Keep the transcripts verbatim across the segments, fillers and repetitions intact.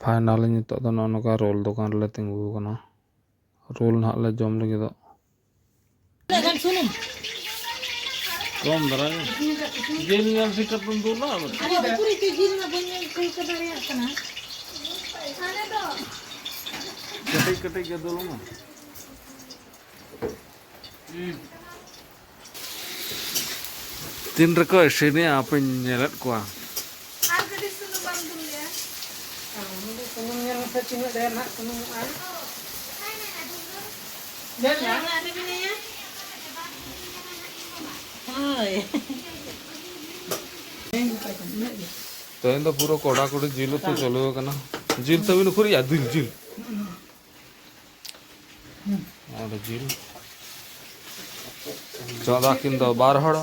Finally ᱱᱤᱛᱚᱜ ᱫᱚ ᱱᱚᱜᱼᱚ ᱱᱚᱝᱠᱟ ᱨᱳᱞ ᱫᱚᱠᱟᱱ ᱨᱮᱞᱮ ᱛᱤᱸᱜᱩ ᱟᱠᱟᱱᱟ᱾ ᱨᱳᱞ ᱱᱟᱦᱟᱜ ᱞᱮ ᱡᱚᱢ ᱞᱟᱹᱜᱤᱫᱚᱜ᱾ ᱛᱤᱱᱟᱹᱜ ᱜᱟᱱ ᱥᱩᱱᱩᱢ? ᱠᱚᱢ ᱫᱷᱟᱨᱟ ᱜᱮ᱾ ᱡᱤᱞ ᱧᱮᱞ ᱴᱷᱤᱠ ᱠᱟᱛᱮᱢ ᱫᱩᱞᱟ᱾ ᱟᱨᱮ ᱩᱠᱩᱨ ᱤᱧ ᱡᱤᱞ ᱢᱟ ᱵᱟᱹᱧ ᱟᱹᱭᱠᱟᱹᱣ ᱫᱟᱲᱮᱭᱟᱜ ᱠᱟᱱᱟ᱾ ᱠᱟᱹᱴᱤᱡ ᱠᱟᱹᱴᱤᱡ ᱜᱮ ᱫᱩᱞ ᱢᱮ᱾ ᱛᱤᱱ ᱨᱮᱠᱚ ᱤᱥᱤᱱᱮᱜᱼᱟ ᱦᱟᱯᱮᱧ ᱧᱮᱞᱮᱫ ᱠᱚᱣᱟ᱾ ᱟᱨ ᱠᱟᱹᱴᱤᱡ ᱥᱩᱱᱩᱢ ᱵᱟᱢ ᱫᱩᱞ ᱞᱮᱜᱼᱟ? ᱥᱩᱱᱩᱢ ᱧᱮᱞ ᱢᱮᱥᱮ ᱛᱤᱱᱟᱹᱜ ᱰᱷᱮᱨ ᱱᱟᱦᱟᱜ ᱥᱩᱱᱩᱢᱚᱜᱼᱟ᱾ ᱧᱮᱞ ᱢᱮ᱾ ᱚᱲᱟᱜ ᱨᱮ ᱢᱮᱱᱟᱭᱟ᱾ ᱦᱳᱭ᱾ ᱛᱮᱦᱮᱧ ᱫᱚ ᱯᱩᱨᱟᱹ ᱠᱚᱲᱟ ᱠᱩᱲᱤ ᱡᱤᱞ ᱩᱛᱩ ᱪᱟᱹᱞᱩ ᱟᱠᱟᱱᱟ᱾ ᱡᱤᱞ ᱛᱟᱹᱵᱤᱱ ᱩᱠᱩᱨ ᱭᱟ? ᱡᱤᱞ, ᱡᱤᱞ᱾ ᱚᱸᱰᱮ ᱡᱤᱞ᱾ ᱪᱚᱸᱫᱟ ᱠᱤᱱ ᱫᱚ ᱵᱟᱨ ᱦᱚᱲ᱾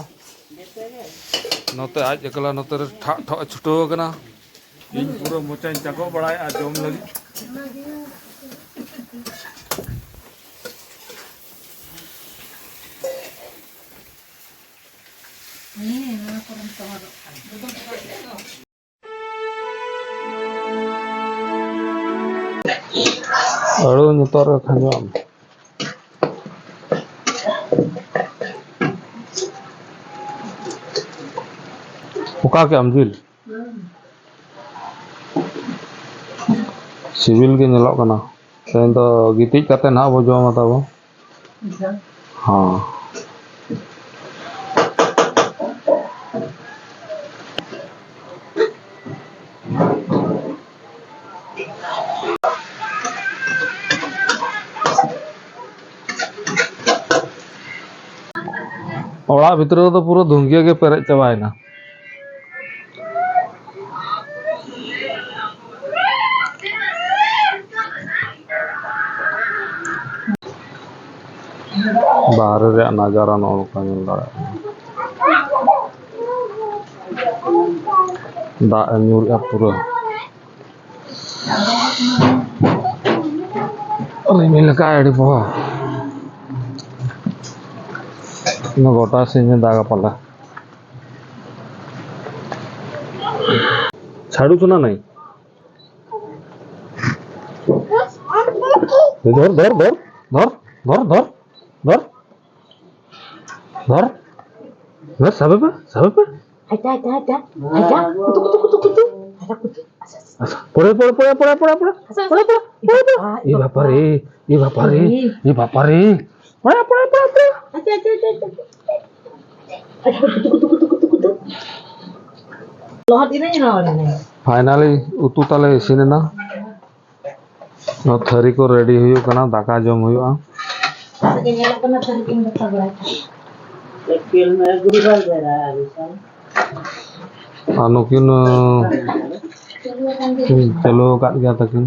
ᱱᱚᱛᱮ ᱟᱡ ᱮᱠᱞᱟ ᱱᱚᱛᱮ ᱨᱮ ᱴᱷᱟᱜ ᱴᱷᱚᱜ ᱮ ᱪᱷᱩᱴᱟᱹᱣ ᱟᱠᱟᱱᱟ᱾ ᱤᱧ ᱯᱩᱨᱟᱹ ᱢᱚᱪᱟᱧ ᱪᱟᱜᱚᱜ ᱵᱟᱲᱟᱭᱮᱫᱼᱟ ᱡᱚᱢ ᱞᱟᱹᱜᱤᱫ᱾ ᱟᱹᱲᱩ ᱱᱤᱛᱚᱜ ᱨᱮ ᱠᱷᱟᱸᱡᱚᱜ ᱟᱢ᱾ ᱚᱠᱟ ᱠᱮᱜ ᱟᱢ ᱡᱤᱞ? ᱥᱤᱵᱤᱞ ᱜᱮ ᱧᱮᱞᱚᱜ ᱠᱟᱱᱟ᱾ ᱛᱮᱦᱮᱧ ᱫᱚ ᱜᱤᱛᱤᱡ ᱠᱟᱛᱮ ᱱᱟᱦᱟᱜ ᱵᱚ ᱡᱚᱢᱟ ᱛᱟᱵᱚ᱾ ᱦᱚᱸ᱾ ᱚᱲᱟᱜ ᱵᱷᱤᱛᱨᱤ ᱨᱮᱫᱚ ᱯᱩᱨᱟᱹ ᱫᱷᱩᱝᱜᱤᱭᱟᱹ ᱜᱮ ᱯᱮᱨᱮᱡ ᱪᱟᱵᱟᱭᱮᱱᱟ᱾ ᱵᱟᱦᱨᱮ ᱨᱮᱭᱟᱜ ᱱᱟᱡᱟᱨᱟ ᱱᱚᱜᱼᱚ ᱱᱚᱝᱠᱟ ᱧᱮᱞ ᱫᱟᱲᱮᱭᱟᱜ ᱠᱟᱱᱟ᱾ ᱫᱟᱜ ᱮ ᱧᱩᱨᱮᱜᱼᱟ ᱯᱩᱨᱟᱹ᱾ ᱨᱤᱢᱤᱞ ᱟᱠᱟᱫ ᱟᱹᱰᱤ ᱯᱚᱦᱚ᱾ ᱜᱚᱴᱟ ᱥᱤᱧ ᱮ ᱫᱟᱜᱟ ᱯᱟᱞᱮ᱾ ᱪᱷᱟᱲᱩ ᱥᱚᱱᱟ ᱱᱟᱹᱭ᱾ ᱫᱷᱚᱨ, ᱫᱷᱚᱨ, ᱫᱷᱚᱨ, ᱫᱷᱚᱨ, ᱫᱷᱚᱨ, ᱫᱷᱚᱨ, ᱫᱷᱚᱨ᱾ ᱫᱷᱚᱨ, ᱥᱟᱵᱮ ᱯᱮ, ᱥᱟᱵᱮ ᱯᱮ᱾ ᱟᱪᱪᱷᱟ, ᱟᱪᱪᱷᱟ, ᱟᱪᱪᱷᱟ, ᱟᱪᱪᱷᱟ᱾ ᱠᱩᱛᱩ, ᱠᱩᱛᱩ, ᱠᱩᱛᱩ, ᱠᱩᱛᱩ᱾ ᱟᱪᱪᱷᱟ, ᱠᱩᱛᱩ᱾ ᱟᱪᱪᱷᱟ, ᱟᱪᱪᱷᱟ᱾ ᱯᱚᱲᱮ, ᱯᱚᱲᱮ, ᱯᱚᱲᱮ᱾ ᱟᱪᱪᱷᱟ, ᱟᱪᱪᱷᱟ᱾ ᱮ ᱵᱟᱯᱟᱨᱮ, ᱮ ᱵᱟᱯᱟᱨᱮ, ᱮ ᱵᱟᱯᱟᱨᱮ᱾ ᱯᱚᱲᱮ, ᱯᱚᱲᱮ, ᱯᱚᱲᱮ, ᱯᱚᱲᱮ᱾ ᱟᱪᱪᱷᱟ, ᱟᱪᱪᱷᱟ, ᱟᱪᱪᱷᱟ, ᱟᱪᱪᱷᱟ᱾ ᱟᱪᱪᱷᱟ, ᱠᱩᱛᱩ, ᱠᱩᱛᱩ, ᱠᱩᱛᱩ, ᱠᱩᱛᱩ, ᱠᱩᱛᱩ᱾ ᱞᱚᱦᱚᱫ ᱤᱱᱟᱹᱧ ᱨᱚᱦᱚᱲ ᱮᱱᱟ᱾ Finally, ᱩᱛᱩ ᱛᱟᱞᱮ ᱤᱥᱤᱱ ᱮᱱᱟ᱾ ᱱᱚᱣᱟ ᱛᱷᱟᱹᱨᱤ ᱠᱚ ᱨᱮᱰᱤ ᱦᱩᱭᱩᱜ ᱠᱟᱱᱟ, ᱫᱟᱠᱟ ᱡᱚᱢ ᱦᱩᱭᱩᱜᱼᱟ᱾ ᱥᱮ ᱧᱮᱞᱚᱜ ᱠᱟᱱᱟ ᱛᱷᱟᱹᱨᱤ ᱠᱚᱧ ᱜᱟᱥᱟᱣ ᱵᱟᱲᱟᱭ ᱠᱟᱱᱟ᱾ ᱟᱨ ᱱᱩᱠᱤᱱ, ᱟᱸ, ᱪᱟᱹᱞᱩ ᱟᱠᱟᱫ ᱜᱮᱭᱟ ᱛᱟᱹᱠᱤᱱ᱾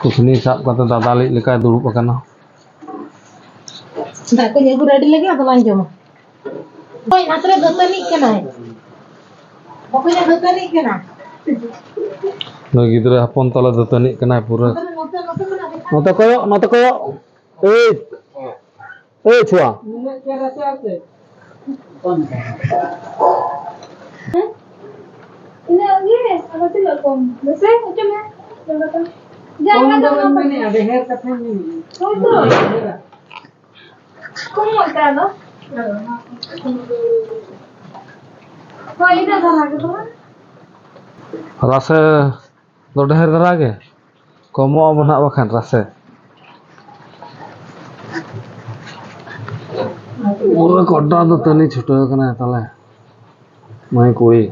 ᱠᱩᱥᱱᱤ ᱥᱟᱵ ᱠᱟᱛᱮ ᱫᱟᱫᱟ ᱞᱮᱠᱟᱭ ᱫᱩᱲᱩᱵ ᱟᱠᱟᱱᱟ᱾ ᱫᱟᱜ ᱠᱚᱧ ᱟᱹᱜᱩ ᱨᱮᱰᱤ ᱞᱟᱹᱜᱤᱫ, ᱟᱫᱚ ᱞᱟᱝ ᱡᱚᱢᱟ᱾ ᱦᱳᱭ, ᱱᱟᱛᱮ ᱨᱮ ᱫᱟᱹᱛᱟᱹᱱᱤᱜ ᱠᱟᱱᱟᱭ᱾ ᱵᱟᱠᱚ ᱧᱮᱞ ᱫᱟᱹᱛᱟᱹᱱᱤᱜ ᱠᱟᱱᱟ᱾ ᱱᱩᱭ ᱜᱤᱫᱽᱨᱟᱹ ᱦᱚᱯᱚᱱ ᱛᱟᱞᱮ ᱫᱟᱹᱛᱟᱹᱱᱤᱜ ᱠᱟᱱᱟᱭ ᱯᱩᱨᱟᱹ᱾ ᱱᱚᱛᱮ ᱨᱮ, ᱱᱚᱛᱮ, ᱱᱚᱛᱮ ᱠᱷᱚᱱᱟᱜ ᱫᱮᱠᱷᱟᱣ᱾ ᱱᱚᱛᱮ ᱠᱚᱭᱚᱜ, ᱱᱚᱛᱮ ᱠᱚᱭᱚᱜ᱾ ᱮᱭ, ᱮᱭ ᱪᱷᱩᱣᱟ᱾ ᱱᱩᱱᱟᱹᱜ ᱪᱮᱦᱨᱟ ᱥᱮ ᱟᱨ ᱪᱮᱫ? ᱤᱱᱟᱹᱜ ᱜᱮ, ᱟᱫᱚ ᱛᱤᱱᱟᱹᱜ ᱠᱚᱢ? ᱢᱟᱥᱮ, ᱚᱪᱚᱜ ᱢᱮ᱾ ᱡᱟᱸᱜᱟ ᱠᱚᱢ ᱫᱚ ᱫᱚ ᱵᱟᱹᱧ ᱢᱮᱱᱮᱜᱼᱟ, ᱰᱷᱮᱨ ᱠᱟᱛᱷᱟᱧ ᱢᱮᱱᱮᱜᱼᱟ᱾ ᱦᱳᱭ ᱛᱚ᱾ ᱰᱷᱮᱨᱟ᱾ ᱠᱚᱢᱚᱜ ᱛᱮ ᱟᱫᱚ᱾ ᱦᱳᱭ, ᱤᱱᱟᱹ ᱫᱷᱟᱨᱟ ᱜᱮ ᱫᱚ᱾ ᱨᱟᱥᱮ ᱫᱚ ᱰᱷᱮᱨ ᱫᱷᱟᱨᱟ ᱜᱮ᱾ ᱠᱚᱢᱚᱜ ᱟᱵᱚ ᱱᱟᱦᱟᱜ ᱵᱟᱠᱷᱟᱱ ᱨᱟᱥᱮ᱾ ᱯᱩᱨᱟᱹ ᱠᱚᱰᱰᱟ ᱫᱚ ᱛᱟᱹᱱᱤ ᱪᱷᱩᱴᱟᱹᱣ ᱠᱟᱱᱟᱭ ᱛᱟᱞᱮ᱾ ᱢᱟᱹᱭ ᱠᱩᱲᱤ᱾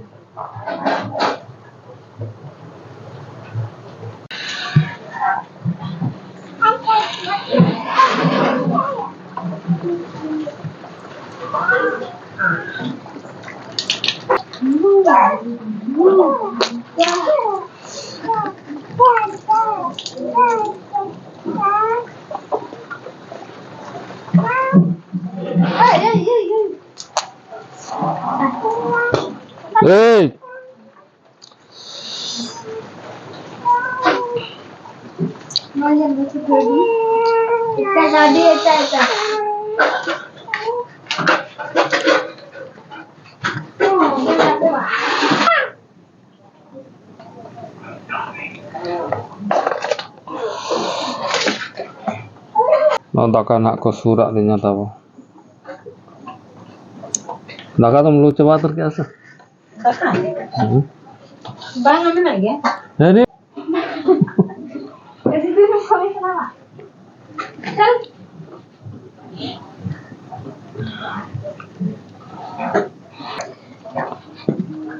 Hey! ᱱᱚᱣᱟ ᱫᱟᱠᱟ ᱱᱟᱦᱟᱜ ᱠᱚ ᱥᱩᱨᱟᱜ ᱞᱤᱧᱟ ᱛᱟᱵᱚ᱾ ᱫᱟᱠᱟ ᱫᱚᱢ ᱞᱩ ᱪᱟᱵᱟ ᱩᱛᱟᱹᱨ ᱠᱮᱜᱼᱟ ᱥᱮ? ᱫᱟᱠᱟ? ᱦᱩᱸ᱾ ᱵᱟᱝᱟ, ᱢᱮᱱᱟᱜ ᱜᱮᱭᱟ᱾ ᱦᱮᱸ, ᱱᱤ- ᱮᱥᱤ ᱫᱤᱱ ᱠᱷᱚᱱ ᱠᱟᱱᱟ᱾ ᱪᱟᱞ᱾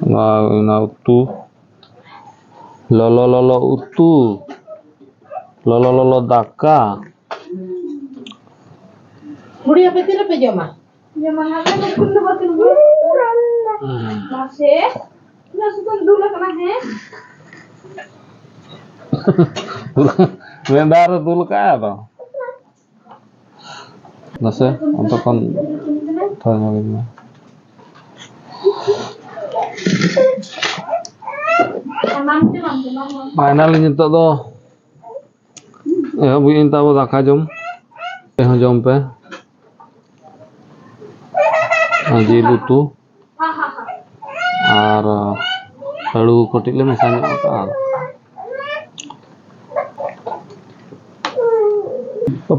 ᱚᱱᱟ, ᱚᱱᱟ ᱩᱛᱩ᱾ ᱞᱚᱞᱚ ᱞᱚᱞᱚ ᱩᱛᱩ᱾ ᱞᱚᱞᱚ ᱞᱚᱞᱚ ᱫᱟᱠᱟ᱾ ᱵᱩᱲᱦᱤ, ᱟᱯᱮ ᱛᱤᱨᱮᱯᱮ ᱡᱚᱢᱟ? ᱡᱚᱢᱟ ᱦᱟᱸᱜ, ᱟᱞᱮ ᱫᱚ ᱠᱷᱩᱱ ᱫᱚ ᱵᱟᱹᱠᱤᱱ ᱵᱩᱡᱽ᱾ ᱢᱟᱥᱮ, ᱩᱱᱟᱹᱜ ᱥᱤᱛᱩᱝ ᱫᱩᱞ ᱟᱠᱟᱱᱟ, ᱦᱮᱸ? ᱢᱮᱫ ᱫᱷᱟᱣ ᱨᱮ ᱫᱩᱞ ᱠᱟᱜᱼᱟ ᱟᱫᱚ᱾ ᱱᱟᱥᱮ ᱚᱱᱛᱮ ᱠᱷᱚᱱ ᱛᱷᱚᱲᱟ ᱧᱚᱜ ᱤᱧ ᱢᱮ᱾ ᱯᱷᱟᱭᱱᱟᱞᱤ ᱱᱤᱛᱚᱜ ᱫᱚ ᱮᱦᱚᱵ ᱦᱩᱭᱮᱱ ᱛᱟᱵᱚ ᱫᱟᱠᱟ ᱡᱚᱢ᱾ ᱟᱯᱮ ᱦᱚᱸ ᱡᱚᱢ ᱯᱮ᱾ ᱟᱨ ᱡᱤᱞ ᱩᱛᱩ ᱟᱨ ᱟᱹᱞᱩ ᱠᱟᱹᱴᱤᱡ ᱞᱮ ᱢᱮᱥᱟ ᱧᱚᱜ ᱟᱠᱟᱫᱼᱟ᱾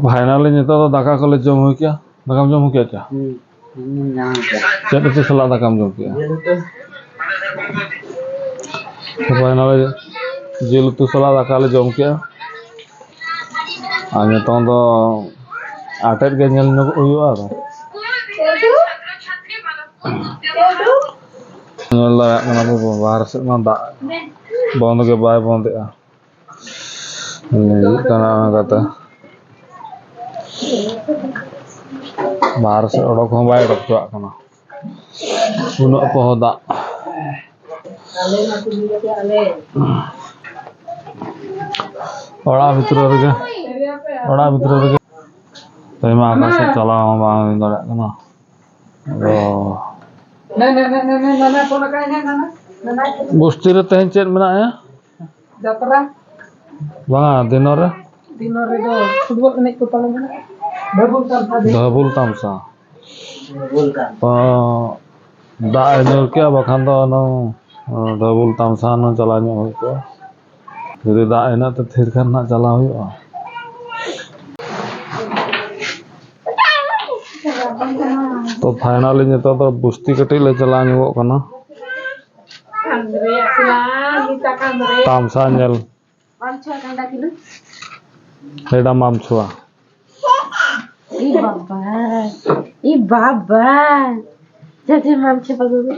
ᱯᱷᱟᱭᱱᱟᱞᱤ ᱱᱤᱛᱚᱜ ᱫᱚ ᱫᱟᱠᱟ ᱠᱚᱞᱮ ᱡᱚᱢ ᱦᱩᱭ ᱠᱮᱜᱼᱟ᱾ ᱫᱟᱠᱟᱢ ᱡᱚᱢ ᱠᱮᱜᱼᱟ ᱪᱟ? ᱦᱩᱸ, ᱤᱧ ᱧᱟᱢ ᱠᱮᱫᱟ᱾ ᱪᱮᱫ ᱩᱛᱩ ᱥᱟᱞᱟᱜ ᱫᱟᱠᱟᱢ ᱡᱚᱢ ᱠᱮᱜᱼᱟ? ᱡᱤᱞ ᱩᱛᱩ᱾ ᱯᱷᱟᱭᱱᱟᱞᱤ ᱡᱤᱞ ᱩᱛᱩ ᱥᱟᱞᱟᱜ ᱫᱟᱠᱟ ᱞᱮ ᱡᱚᱢ ᱠᱮᱜᱼᱟ᱾ ᱟᱨ ᱱᱤᱛᱚᱝ ᱫᱚ ᱟᱴᱮᱫ ᱜᱮ ᱧᱮᱞ ᱧᱚᱜ ᱦᱩᱭᱩᱜᱼᱟ᱾ ᱟᱫᱚ ᱧᱮᱞ ᱫᱟᱲᱮᱭᱟᱜ ᱠᱟᱱᱟ ᱵᱚ, ᱵᱟᱦᱨᱮ ᱥᱮᱫ ᱢᱟ ᱫᱟᱜ ᱵᱚᱱᱫ ᱜᱮ ᱵᱟᱭ ᱵᱚᱱᱫᱮᱜᱼᱟ᱾ ᱦᱤᱡᱩᱜ ᱠᱟᱱᱟ ᱚᱱᱟ ᱠᱟᱛᱷᱟ᱾ ᱵᱟᱦᱨᱮ ᱥᱮᱫ ᱚᱰᱚᱠ ᱦᱚᱸ ᱵᱟᱭ ᱚᱰᱚᱠ ᱦᱚᱪᱚᱣᱟᱜ ᱠᱟᱱᱟ᱾ ᱩᱱᱟᱹᱜ ᱯᱚᱦᱚ ᱫᱟᱜ᱾ ᱚᱲᱟᱜ ᱵᱷᱤᱛᱨᱤ ᱨᱮᱜᱮ, ᱚᱲᱟᱜ ᱵᱷᱤᱛᱨᱤ ᱨᱮᱜᱮ᱾ ᱛᱮᱦᱮᱧ ᱢᱟ ᱚᱠᱟ ᱥᱮᱫ ᱪᱟᱞᱟᱣ ᱦᱚᱸ ᱵᱟᱝ ᱦᱩᱭ ᱫᱟᱲᱮᱭᱟᱜ ᱠᱟᱱᱟ᱾ ᱟᱫᱚ ᱵᱚᱥᱛᱤ ᱨᱮ ᱛᱮᱦᱮᱧ ᱪᱮᱫ ᱢᱮᱱᱟᱜᱼᱟ? ᱡᱟᱛᱨᱟ᱾ ᱵᱟᱝᱟ, ᱫᱤᱱᱚ ᱨᱮ? ᱫᱤᱱᱚ ᱨᱮᱫᱚ ᱯᱷᱩᱴᱵᱚᱞ ᱮᱱᱮᱡ ᱠᱚ ᱯᱟᱞᱮ ᱢᱮᱱᱟᱜᱼᱟ᱾ ᱰᱷᱟᱹᱵᱩᱞ ᱛᱟᱢᱥᱟ ᱫᱤᱱ᱾ ᱰᱷᱟᱹᱵᱩᱞ ᱛᱟᱢᱥᱟ᱾ ᱰᱷᱟᱹᱵᱩᱞ ᱛᱟᱢᱥᱟ᱾ ᱛᱚ, ᱫᱟᱜ ᱮ ᱧᱩᱨ ᱠᱮᱜᱼᱟ, ᱵᱟᱠᱷᱟᱱ ᱫᱚ ᱚᱱᱟ, ᱰᱷᱟᱹᱵᱩᱞ ᱛᱟᱢᱥᱟ ᱦᱩᱱᱟᱹᱝ ᱪᱟᱞᱟᱣ ᱧᱚᱜ ᱦᱩᱭ ᱠᱚᱜᱼᱟ᱾ ᱡᱩᱫᱤ ᱫᱟᱜ ᱦᱮᱱᱟᱜ ᱛᱮ ᱛᱷᱤᱨ ᱠᱷᱟᱱ ᱱᱟᱜ ᱪᱟᱞᱟᱣ ᱦᱩᱭᱩᱜᱼᱟ᱾ ᱛᱚ finally ᱱᱤᱛᱚᱜ ᱫᱚ ᱵᱩᱥᱛᱤ ᱠᱟᱹᱴᱤᱡ ᱞᱮ ᱪᱟᱞᱟᱣ ᱧᱚᱜᱚᱜ ᱠᱟᱱᱟ ᱛᱟᱢᱥᱟ ᱧᱮᱞ᱾ ᱞᱮᱰᱟ ᱢᱟᱢ ᱪᱷᱩᱣᱟ᱾ ᱤ ᱵᱟᱵᱟ, ᱤ ᱵᱟᱵᱟ, ᱡᱟᱫᱮ ᱢᱟᱢ ᱪᱷᱩᱣᱟ ᱜᱩᱨᱩ᱾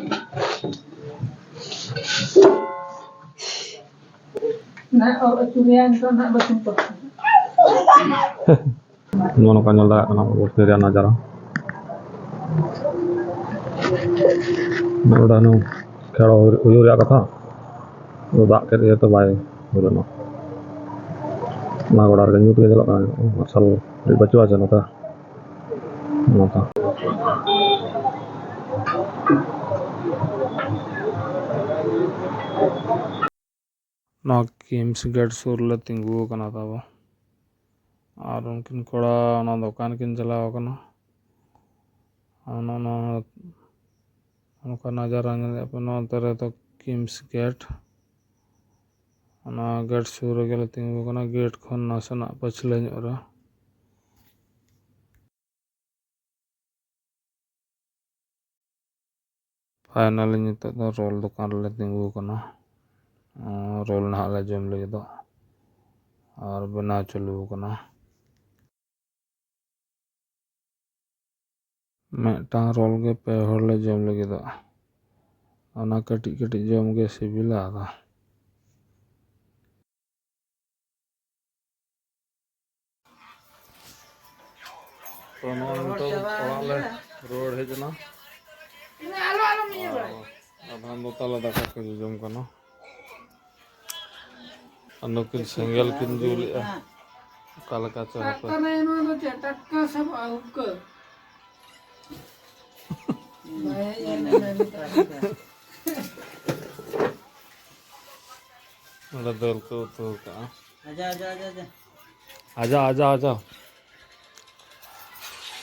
ᱱᱚᱜᱼᱚ ᱱᱚᱝᱠᱟ ᱧᱮᱞ ᱫᱟᱲᱮᱭᱟᱜ ᱠᱟᱱᱟ ᱵᱚᱞᱛᱮ ᱨᱮᱭᱟᱜ ᱱᱟᱡᱟᱨᱟ᱾ ᱱᱚᱰᱮ ᱱᱩ ᱠᱷᱮᱲᱚ ᱩᱭᱩ ᱨᱮᱭᱟᱜ ᱠᱟᱛᱷᱟ, ᱟᱫᱚ ᱫᱟᱜ ᱠᱮᱫ ᱤᱭᱟᱹᱛᱮ ᱵᱟᱭ ᱦᱩᱭ ᱞᱮᱱᱟ᱾ ᱚᱱᱟ ᱜᱚᱰᱟ ᱨᱮᱜᱮ ᱧᱩᱛ ᱜᱮ ᱧᱮᱞᱚᱜ ᱠᱟᱱᱟ, ᱢᱟᱨᱥᱟᱞ ᱵᱟᱹᱪᱩᱜᱼᱟ ᱪᱮ ᱱᱚᱛᱮ᱾ ᱱᱚᱝᱠᱟ᱾ ᱱᱚᱣᱟ ᱠᱤᱢᱥ ᱜᱮᱴ ᱥᱩᱨ ᱨᱮᱞᱮ ᱛᱤᱸᱜᱩ ᱟᱠᱟᱱᱟ ᱛᱟᱵᱚ᱾ ᱟᱨ ᱩᱱᱠᱤᱱ ᱠᱚᱲᱟ ᱚᱱᱟ ᱫᱚᱠᱟᱱ ᱠᱤᱱ ᱪᱟᱞᱟᱣ ᱟᱠᱟᱱᱟ᱾ ᱟᱨ ᱱᱚᱜᱼᱚ ᱱᱚᱣᱟ ᱚᱱᱠᱟ ᱱᱟᱡᱟᱨᱟ ᱧᱮᱞᱮᱫ ᱯᱮ, ᱱᱚᱣᱟ ᱫᱷᱟᱨᱮ ᱫᱚ ᱠᱤᱢᱥ ᱜᱮᱴ᱾ ᱚᱱᱟ ᱜᱮᱴ ᱥᱩᱨ ᱨᱮᱜᱮ ᱞᱮ ᱛᱤᱸᱜᱩ ᱟᱠᱟᱱᱟ᱾ ᱜᱮᱴ ᱠᱷᱚᱱ ᱱᱟᱥᱮᱱᱟᱜ ᱯᱟᱹᱪᱷᱞᱟᱹ ᱧᱚᱜ ᱨᱮ᱾ Finally ᱱᱤᱛᱚᱜ ᱫᱚ ᱨᱳᱞ ᱫᱚᱠᱟᱱ ᱨᱮᱞᱮ ᱛᱤᱸᱜᱩ ᱟᱠᱟᱱᱟ᱾ ᱟᱨ ᱨᱳᱞ ᱱᱟᱦᱟᱜ ᱞᱮ ᱡᱚᱢ ᱞᱟᱹᱜᱤᱫᱚᱜ ᱟᱨ ᱵᱮᱱᱟᱣ ᱪᱟᱹᱞᱩ ᱟᱠᱟᱱᱟ᱾ ᱢᱤᱫᱴᱟᱝ ᱨᱳᱞ ᱜᱮ ᱯᱮ ᱦᱚᱲ ᱞᱮ ᱡᱚᱢ ᱞᱟᱹᱜᱤᱫᱚᱜᱼᱟ᱾ ᱚᱱᱟ ᱠᱟᱹᱴᱤᱡ ᱠᱟᱹᱴᱤᱡ ᱡᱚᱢ ᱜᱮ ᱥᱤᱵᱤᱞᱟ ᱟᱫᱚ᱾ ᱛᱚ ᱱᱚᱜᱼᱚᱭ ᱱᱤᱛᱚᱜ ᱚᱲᱟᱜ ᱞᱮ ᱨᱩᱣᱟᱹᱲ ᱦᱮᱡ ᱮᱱᱟ᱾ ᱟᱫᱷᱟᱱ ᱫᱚ ᱛᱟᱞᱮ ᱫᱟᱠᱟ ᱠᱚ ᱡᱚᱡᱚᱢ ᱠᱟᱱᱟ᱾ ᱟᱨ ᱱᱩᱠᱤᱱ ᱥᱮᱸᱜᱮᱞ ᱠᱤᱱ ᱡᱩᱞᱮᱜᱼᱟ᱾ ᱚᱠᱟ ᱞᱮᱠᱟ ᱪᱚ ᱦᱟᱯᱮ᱾ ᱴᱟᱴᱠᱟ ᱱᱟᱭ, ᱱᱚᱣᱟ ᱫᱚ ᱪᱮᱫ? ᱴᱟᱴᱠᱟ ᱥᱟᱵᱚᱜᱼᱟ ᱩᱵ ᱠᱚ᱾ ᱵᱟᱭ ᱦᱮᱡ ᱞᱮᱱᱟ ᱱᱤᱛᱚᱜ᱾ ᱱᱚᱰᱮ ᱫᱟᱹᱞ ᱠᱚ ᱩᱛᱩ ᱟᱠᱟᱜᱼᱟ᱾ ᱟᱡᱟ, ᱟᱡᱟ, ᱟᱡᱟ, ᱟᱡᱟ᱾ ᱟᱡᱟ, ᱟᱡᱟ, ᱟᱡᱟ᱾